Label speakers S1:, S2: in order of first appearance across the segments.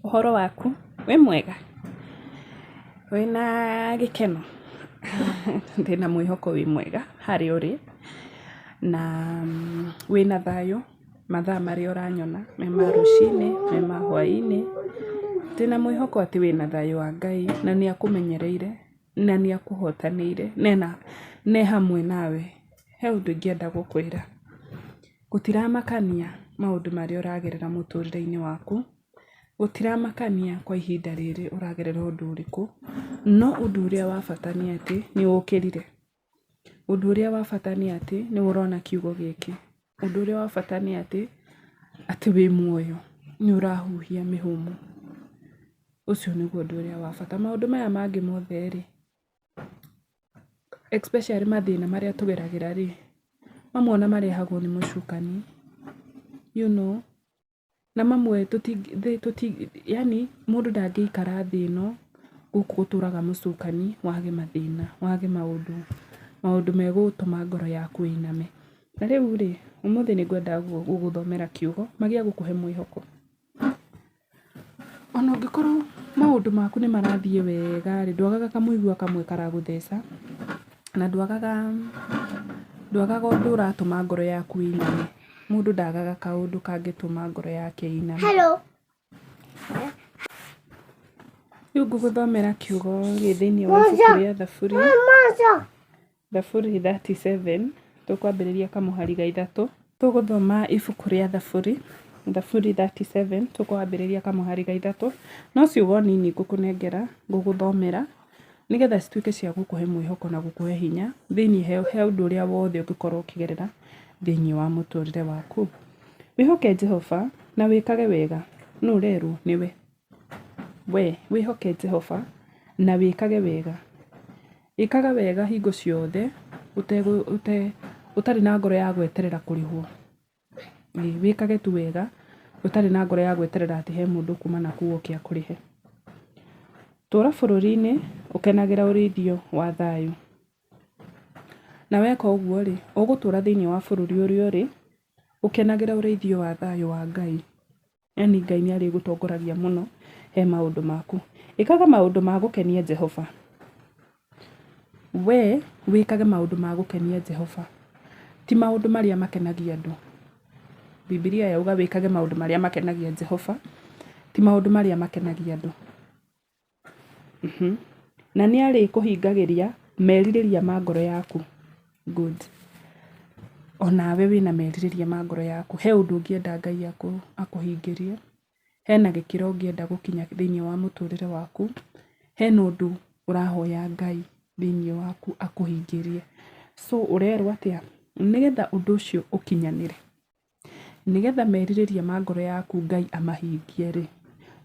S1: Ũhoro waku? Wĩ mwega? Wĩna gĩkeno? Ndĩna mwĩhoko wĩ mwega harĩa ũrĩ, na wĩna thayũ mathaa marĩa ũranyona me ma rũcinĩ, me ma hwainĩ. Ndĩna mwĩhoko atĩ wĩna thayũ wa Ngai na nĩ akũmenyereire na nĩ akũhotanĩire na e hamwe nawe. He ũndũ ingĩenda gũkwĩra, gũtiramakania maũndũ marĩa ũragerera mũtũrĩre-inĩ waku, gũtiramakania kwa ihinda rĩrĩ ũragerera ũndũ ũrĩkũ, no ũndũ ũrĩa wa bata nĩ atĩ nĩ ũkĩrire. Ũndũ ũrĩa wa bata nĩ atĩ nĩ ũrona kiugo gĩkĩ. Ũndũ ũrĩa wa bata nĩ atĩ, atĩ wĩ muoyo, nĩ ũrahuhia mĩhũmũ. Ũcio nĩguo ũndũ ũrĩa wa bata. Maũndũ maya mangĩ mothe rĩ, especially mathĩna marĩa tũgeragĩra rĩ, mamwe ona marehagwo nĩ mũcukani, you know. Na mamwe yaani mũndũ ndangĩikara thĩ ĩno gũkũ gũtũraga mũcukani wage mathĩna, wage maũndũ, maũndũ megũtũma ngoro yaku ĩiname. Na rĩu rĩ, ũmũthĩ nĩ ngwenda gũgũthomera kiugo gĩa gũkũhe mwĩhoko. Ona ũngĩkorwo maũndũ maku nĩ marathiĩ wega rĩ, ndwagaga kamũigua kamwe karagũtheca, na ndwagaga ndwagaga ũndũ ũratũma ngoro yaku ĩiname. Mũndũ ndagaga kaũndũ kangĩtũma ngoro yake ĩiname. Rĩu ngũgũthomera kiugo gĩ thĩinĩ wa ibuku rĩa Thaburi. Thaburi 37, tũkwambĩrĩria kamũhari ga ithatũ. Tũgũthoma ibuku rĩa Thaburi, Thaburi 37, tũkwambĩrĩria kamũhari ga ithatũ. No ciugo nini ngũkũnengera, ngũgũthomera, nĩgetha cituĩke cia gũkũhe mwĩhoko na gũkũhe hinya thĩinĩ he ũndũ ũrĩa wothe ũngĩkorwo ũkĩgerera thĩinĩ wa mũtũrĩre waku. Wĩhoke Jehova na wĩkage wega. Nũ ũrerwo? Nĩwe. We wĩhoke Jehova na wĩkage wega. Ĩkaga wega hingo ciothe ũtarĩ na ngoro ya gweterera kũrĩhwo. Wĩkage tu wega ũtarĩ na ngoro ya gweterera atĩ he mũndũ kuma nakũu oke akũrĩhe. Tũra bũrũri-inĩ ũkenagĩra ũrĩithio wa thayũ. Na weka ũguo-rĩ, ũgũtũra thĩinĩ wa bũrũri ũrĩa ũrĩ ũkenagĩra ũrĩithio wa thayũ wa Ngai. Yaani Ngai nĩ arĩgũtongoragia mũno he maũndũ maku. Ĩkaga maũndũ ma gũkenia Jehova. We wĩkage maũndũ ma gũkenia Jehova, ti maũndũ marĩa makenagia andũ. Bibilia yauga wĩkage maũndũ marĩa makenagia Jehova, ti maũndũ marĩa makenagia andũ. Na nĩ arĩkũhingagĩria merirĩria ma ngoro yaku. Good. Onawe wĩna merirĩria ma ngoro yaku. He ũndũ ũngĩenda Ngai akũhingĩrie, hena gĩkĩro ũngĩenda gũkinya thĩiniĩ wa mũtũrĩre waku, hena ũndũ ũrahoya Ngai thĩiniĩ waku akũhingĩrie. So ũrerwo atĩa? Nĩgetha ũndũ ũcio ũkinyanĩre, Nĩgetha merirĩria ma ngoro yaku Ngai amahingie-rĩ,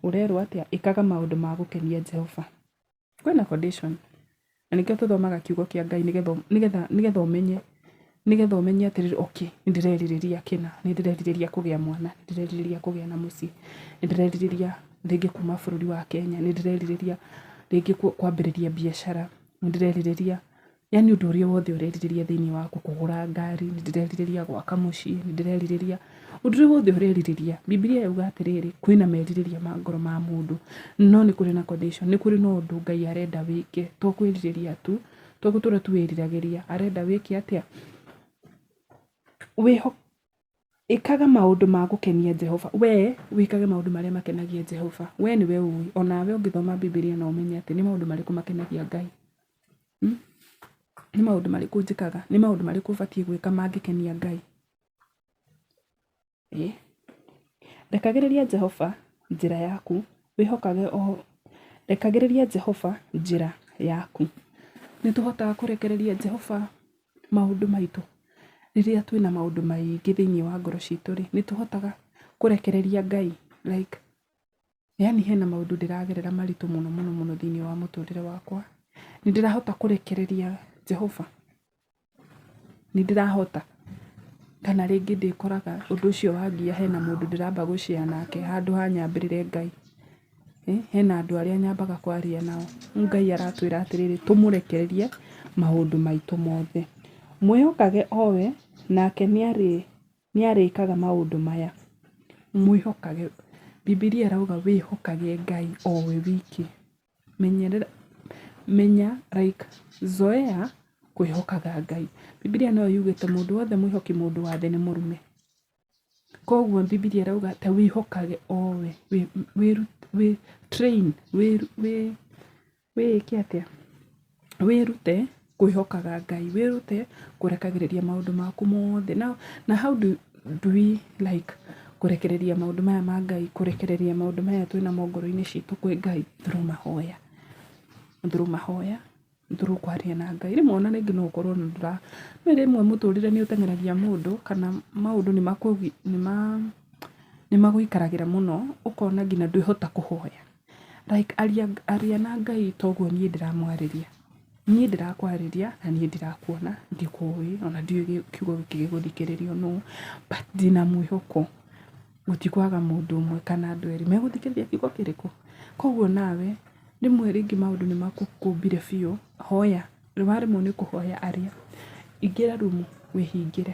S1: ũrerwo atĩa? Ĩkaga maũndũ ma gũkenia Jehova. Kwĩna condition, na nĩkĩo tũthomaga kiugo kĩa Ngai nĩgetha nĩgetha nĩgetha ũmenye nĩgetha ũmenye atĩrĩrĩ, okay, nĩ ndĩrerirĩria kĩna, nĩ ndĩrerirĩria kũgĩa mwana, nĩ ndĩrerirĩria kũgĩa na mũciĩ, nĩ ndĩrerirĩria rĩngĩ kuma bũrũri wa Kenya, nĩ ndĩrerirĩria rĩngĩ kwambĩrĩria biacara, nĩ ndĩrerirĩria Yaani ũndũ ũrĩa wothe ũrerirĩria thĩinĩ waku, kũgũra ngari, nĩ ndĩrerirĩria gwaka mũciĩ, nĩ ndĩrerirĩria, ũndũ ũrĩa wothe ũrerirĩria, Bibilia yauga atĩrĩrĩ, kwĩna merirĩria ma ngoro ma mũndũ, no nĩ kũrĩ na condition, nĩ kũrĩ na ũndũ Ngai arenda wĩke, to kwĩrirĩria tu, to gũtũra tu wĩriragĩria, arenda wĩke atĩa? Ĩkaga maũndũ ma gũkenia Jehova. Wee wĩkage maũndũ marĩa makenagia Jehova. Wee nĩwe ũĩ. O nawe ũngĩthoma Bibilia no ũmenye atĩ nĩ maũndũ marĩkũ makenagia Ngai. Nĩ maũndũ marĩkũ njĩkaga? Nĩ maũndũ marĩkũ batiĩ gwĩka mangĩkenia Ngai? Ĩĩ. Rekagĩrĩria Jehova njĩra yaku, wĩhokage o rekagĩrĩria Jehova njĩra yaku. Nĩ tũhotaga kũrekereria Jehova maũndũ maitũ? Rĩrĩa twĩna maũndũ maingĩ thĩiniĩ wa ngoro citũ rĩ, nĩ tũhotaga kũrekereria Ngai like yaani hena maũndũ ndĩragerera maritũ mũno mũno mũno thĩiniĩ wa mũtũrĩre wakwa, nĩ ndĩrahota kũrekereria Jehova? Nĩ ndĩrahota? Kana rĩngĩ ndĩkoraga ũndũ ũcio wangia hena mũndũ ndĩramba gũ share nake handũ ha nyambĩrĩre Ngai. Hena andũ arĩa nyambaga kwaria nao. Rĩu Ngai aratwĩra atĩrĩrĩ, tũmũrekererie maũndũ maitũ mothe. Mwĩhokage o we, nake nĩ arĩkaga maũndũ maya. Mwĩhokage. Bibilia ĩrauga wĩhokage Ngai o we wiki. Menyerera, menya like zoea kwĩhokaga Ngai. Bibilia no yugĩte mũndũ wothe mwĩhoki mũndũ wa thĩ nĩ mũrume. Koguo Bibilia ĩrauga ta wĩhokage o we, wĩ train, wĩĩke atĩa? Wĩrute kwĩhokaga Ngai, wĩrute kũrekagĩrĩria maũndũ maku mothe. Na how do we like kũrekereria maũndũ maya ma Ngai, kũrekereria maũndũ maya twĩnamo ngoro-inĩ citũ kwĩ Ngai? Through mahoya, through mahoya, through kwaria na Ngai. Rĩmwe ona rĩngĩ no ũkorwo ndũra, nĩũĩ rĩmwe mũtũrĩre nĩ ũteng'eragia mũndũ kana maũndũ nĩ magũikaragĩra mũno ũkona nginya ndwĩhota kũhoya. Like aria, aria na Ngai ta ũguo niĩ ndĩramwarĩria. Niĩ ndĩrakwarĩria na niĩ ndirakuona, ndikũĩ ona ndiũĩ kiugo gĩkĩ gĩgũthikĩrĩrio nũ, but ndĩna mwĩhoko gũtikwaga mũndũ ũmwe kana andũ erĩ megũthikĩrĩria kiugo kĩrĩkũ. Koguo nawe rĩmwe rĩngĩ maũndũ nĩ makũkũmbire biũ, hoya, waremwo nĩ kũhoya aria, ingĩra rumu wĩhingĩre,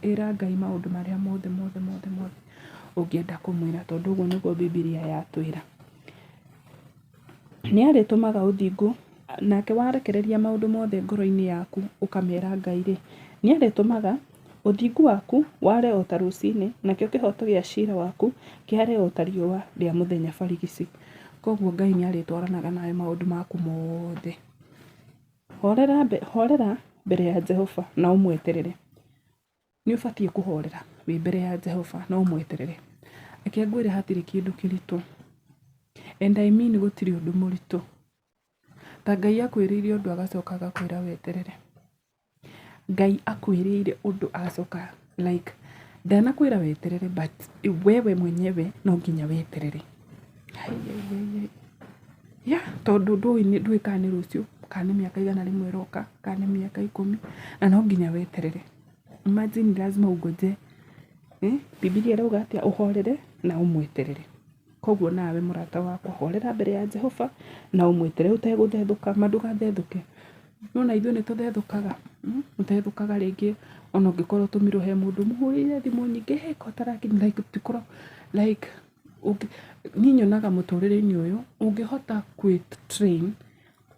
S1: ĩra Ngai maũndũ marĩa mothe mothe mothe mothe ũngĩenda kũmwĩra tondũ ũguo nĩguo Bibilia yatwĩra. Nĩ arĩtũmaga ũthingu, nake warekereria maũndũ mothe ngoro-inĩ yaku ũkamera Ngai-rĩ, nĩ arĩtũmaga ũthingu waku ware o ta rũcinĩ, nakĩo kĩhooto gĩa cira waku kĩare o ta riũa rĩa mũthenya barigici. Koguo Ngai nĩ arĩtwaranaga nawe maũndũ maku mothe. Horera mbere ya Jehova na ũmweterere. Nĩ ũbatiĩ kũhorera wĩ mbere ya Jehova na ũmweterere. Reke ngwĩre hatirĩ kĩndũ kĩritũ. And I mean gũtirĩ ũndũ mũritũ. Ta Ngai akwĩrĩire ũndũ agacoka agakwĩra weterere. Ngai akwĩrĩire ũndũ agacoka like ndanakwĩra weterere but wewe mwenyewe no nginya weterere. Yeah, tondũ ndũĩ kana nĩ rũciũ, kana nĩ mĩaka 100 ĩroka, kana nĩ mĩaka 10, na no nginya weterere. Imagine lazima ungoje. Eh? Bibilia ĩrauga atĩa? Ũhorere na ũmweterere. Koguo nawe mũrata wakwa horera mbere ya Jehova na ũmweterere ũtegũthethũka, ma ndũgathethũke. Nĩwona ithuĩ nĩ tũthethũkaga, ũthethũkaga rĩngĩ ona ũngĩkorwo ũtũmirwo he mũndũ ũmũhũrĩire thimũ nyingĩ, hĩ ko ũtarakinya like like niĩ nyonaga mũtũrĩre-inĩ ũyũ ũngĩhota kwĩ train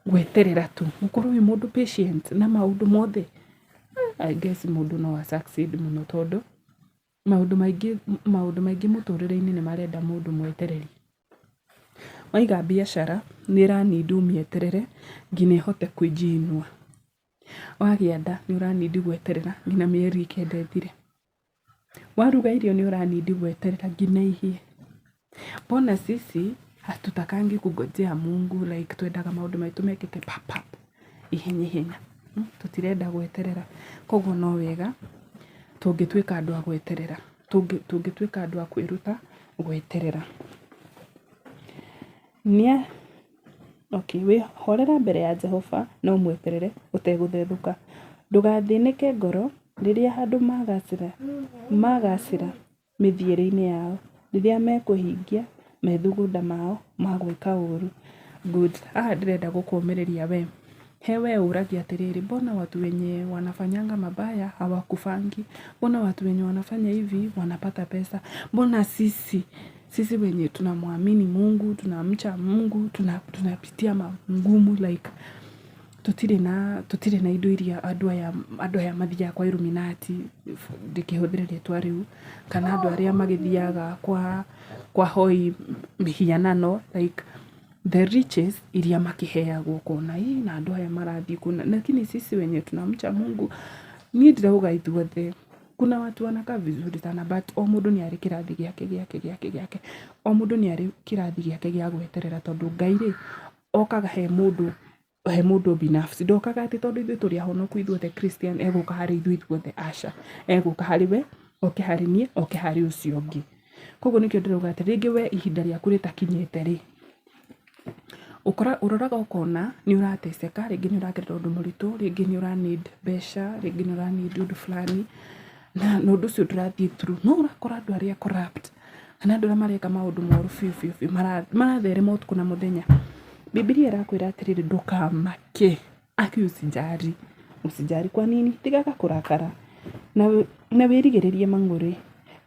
S1: gweterera tu, ũkorwo wĩ mũndũ patient na maũndũ mothe, I guess mũndũ no a succeed mũno tondũ maũndũ maingĩ, maũndũ maingĩ mũtũrĩre-inĩ nĩ marenda mũndũ mwetereri. Waiga biacara nĩ ĩra need ũmĩeterere nginya ĩhote kwĩjiinua. Wagĩa nda nĩ ũra need gweterera nginya mĩeri 9 ĩthire. Waruga irio nĩ ũra need gweterera nginya ihĩe. Mbona sisi hatutakangi kungojea Mungu like twendaga maũndũ maitũ mekĩke pap pap ihenya ihenya. Tũtirenda gweterera. Koguo no wega tũngĩtuĩka andũ a gweterera, tũngĩtuĩka andũ a kwĩruta gweterera. Okay, horera mbere ya Jehova na ũmweterere ũtegũthethũka. Ndũgathĩnĩke ngoro rĩrĩa andũ magacĩra mĩthiĩre-inĩ yao, rĩrĩa mekũhingia methugunda mao ma gwĩka ũũru. Good. Haha ndĩrenda gũkũũmĩrĩria we. He we ũragia atĩrĩrĩ, mbona watu wenye wanafanyanga mabaya hawakufangi? Mbona watu wenye wanafanya hivi wanapata pesa? Mbona sisi sisi wenye tunamwamini Mungu, tunamcha Mungu, tunapitia magumu like tũtirĩ na indo iria andũ aya mathiaga kwa Illuminati, ndĩkĩhũthĩre rĩtwa rĩu, kana andũ arĩa magĩthiaga kwa hoi mĩhianano, like the riches iria makĩheagwo ũkona ĩ na andũ aya marathiĩ kũna, lakini sisi wenye tunamcha Mungu, niĩ ndirauga ithuothe, kuna watu wanakaa vizuri sana but o mũndũ nĩ arĩ kĩrathi gĩake gĩake gĩake gĩake, o mũndũ nĩ arĩ kĩrathi gĩake gĩa gweterera tondũ Ngai rĩ, okaga he mũndũ binafsi, ndokaga atĩ tondũ ithuĩ tũrĩ ahonoku ithuothe Christian egũka harĩ ithuĩ ithuothe, aca, egũka harĩ we, oke harĩ niĩ, oke harĩ ũcio ũngĩ. Koguo nĩkĩo ndĩrauga atĩ rĩngĩ we ihinda rĩaku rĩtakinyĩte rĩ, ũroraga ũkona nĩ ũrateceka, rĩngĩ nĩ ũragerera ũndũ mũritũ, rĩngĩ nĩ ũra need mbeca, rĩngĩ nĩ ũra need ũndũ fulani, na ũndũ ũcio ndũrathiĩ through, no ũrakora andũ arĩa corrupt kana andũ arĩa mareka maũndũ moru biũ biũ biũ maratherema ũtukũ na mũthenya. Bibilia ĩrakwĩra atĩrĩrĩ, ndũkamake, aki usijali, usijali. Kwa nini? Tigaga kũrakara na wĩrigĩrĩrie mang'ũrĩ,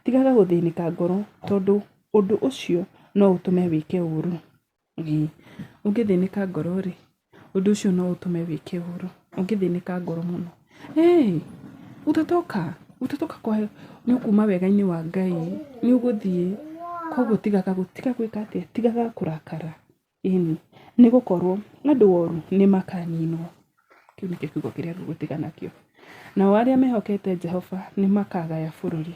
S1: tigaga gũthĩnĩka ngoro tondũ Ũndũ ũcio no ũtũme wĩke ũũru. Ĩĩ, ũngĩthĩnĩka ngoro rĩ, ũndũ ũcio no ũtũme wĩke ũũru, ũngĩthĩnĩka ngoro mũno. Ĩĩ, utatoka, utatoka kwa nĩ ũkuuma wega-inĩ wa Ngai, nĩ ũgũthiĩ. Koguo tigaga tiga gwĩka atĩa, tigaga kũrakara. Ĩni, nĩ gũkorwo andũ oru nĩ makaninwo. Kĩu nĩkĩo kiugo kĩrĩa ngũgũtiga nakĩo. Nao arĩa mehokete Jehova nĩ makagaya bũrũri.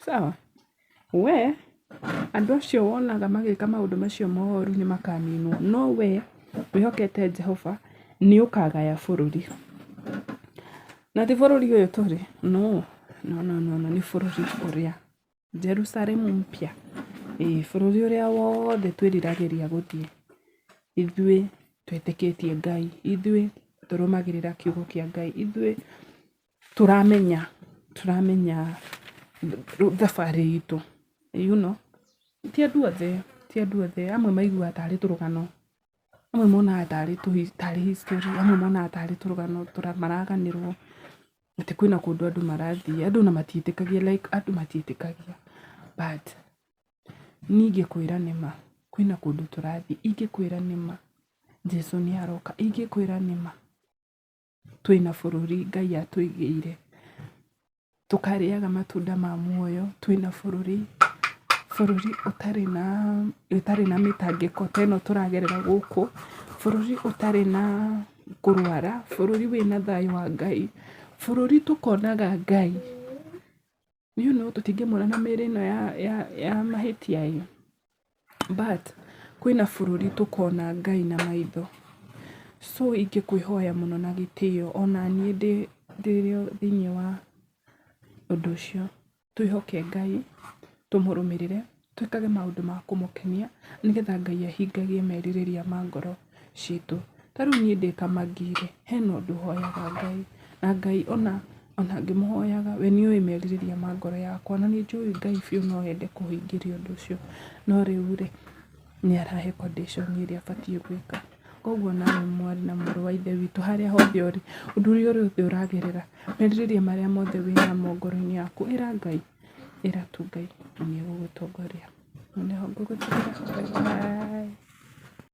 S1: Sawa? We, andũ acio wonaga magĩka maũndũ macio moru nĩ makaninwo, no we wĩhokete Jehova nĩ ũkagaya bũrũri. Na ti bũrũri ũyũ tũrĩ, no, no, no, no, no, nĩ bũrũri ũrĩa Jerusalemu mpya, ĩĩ bũrũri ũrĩa wothe twĩriragĩria gũthiĩ. Ithuĩ twĩtĩkĩtie Ngai, ithuĩ tũrũmagĩrĩra kiugo kĩa Ngai, ithuĩ tũramenya, tũramenya thabarĩ itũ you know. Ti andũ othe, ti andũ othe, amwe maiguaga tarĩ tũrũgano, amwe monaga tarĩ history, amwe monaga tarĩ tũrũgano maraganĩrwo, atĩ kwĩna kũndũ andũ marathiĩ, andũ ona matiĩtĩkagia like andũ matiĩtĩkagia but niĩ ingĩkwĩra nĩma kwĩna kũndũ tũrathiĩ, ingĩkwĩra nĩma Jesũ nĩ aroka, ingĩkwĩra nĩma twĩna bũrũri Ngai atũigĩire, tũkarĩaga matunda ma muoyo, twĩna bũrũri, bũrũri ũtarĩ na ũtarĩ na mĩtangĩko ta ĩno tũragerera gũkũ, bũrũri ũtarĩ na kũrwara, bũrũri wĩna thayũ wa Ngai, bũrũri tũkonaga Ngai. You know tũtingĩmuona na mĩĩrĩ ĩno ya mahĩtia ĩ, but kwĩna bũrũri tũkona Ngai na maitho. So ingĩkwĩhoya mũno na gĩtĩo ona niĩ ndĩ thĩiniĩ wa ũndũ ũcio, twĩhoke Ngai, tũmũrũmĩrĩre, twĩkage maũndũ ma kũmũkenia, nĩgetha Ngai ahingagie merirĩria ma ngoro citũ. Ta rĩu niĩ ndĩ ta Maggie rĩ, hena ũndũ hoyaga Ngai, na Ngai ona ona ngĩmũhoyaga, we nĩ oĩ merirĩria ma ngoro yakwa, na nĩ njũĩ Ngai biũ no ende kũhingĩria ũndũ ũcio, no rĩu rĩ, nĩ arahe condition ĩrĩa batiĩ gwĩka. Koguo nawe mwarĩ na mũrũ wa ithe witũ harĩa hothe ũrĩ, ũndũ ũrĩa wothe ũragerera, merirĩria marĩa mothe wĩnamo ngoro-inĩ yaku, ĩra Ngai, ĩra tu Ngai na nĩ egũgũtongoria. Nĩho ngũgũtigĩra, bye bye.